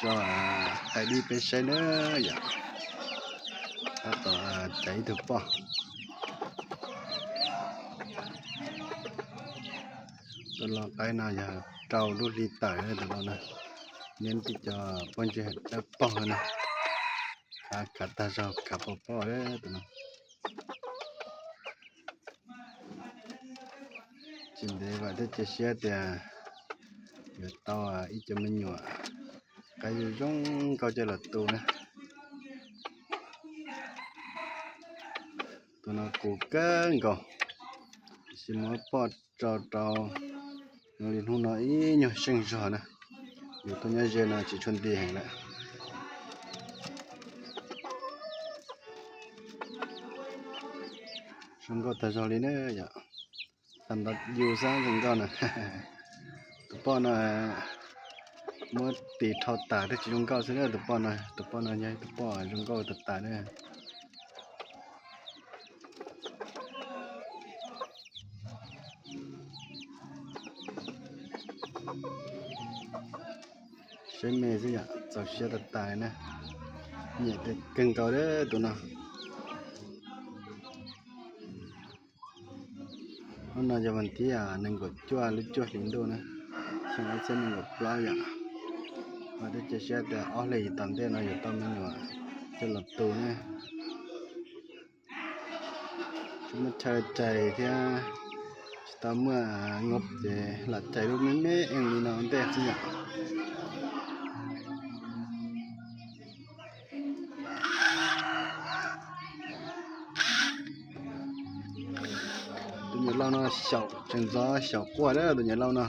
tso tais dib peb saib na yom. Tab tom tsav ib tug poj. Tus lau qaib no yog rau lub hli tawm tus lau na, neb tib co poj ntse dawb paug na, khav khav tag zog khav pom poj tus no. Tsis ntev vam thiab cia siab tias yuav tau ib co me nyuam qaib zoo zoo nkauj coj los tu na. Tus no qus kawg nkaus, tab sis muab poj tso rau zoo li hnub no ib nyuag seej zog na, yus tuaj nyob ze no tsis tshua nti heev lawm. Zoo nkauj tag zog li na yom. Tag nrho yus xab zoo nkauj na. Tus poj no muab tis dhau tas thiaj tsis zoo nkauj xwb na. Tus poj no, tus poj no yog tus poj zoo nkauj tas tas na. Saib me xwb yom, txaus siab tas tas na. Nyiam tiag kawg nkaus tus no. Hnub no yog vas thib nees nkaum cuaj lub cuaj hlis ntuj na, xyoo ob txhiab nees nkaum plaub yom. Vam thiab cia siab tias ob hlis tom ntej no yuav tau me nyuam coj los tu na. Tsis muaj chaw cais thiab tsis tau muaj nyob ces lam cais lub me me eej li no ua ntej xwb yom. Tus niam laus no xyaum tseem ntxov xyaum quaj lawm tus niam laus no.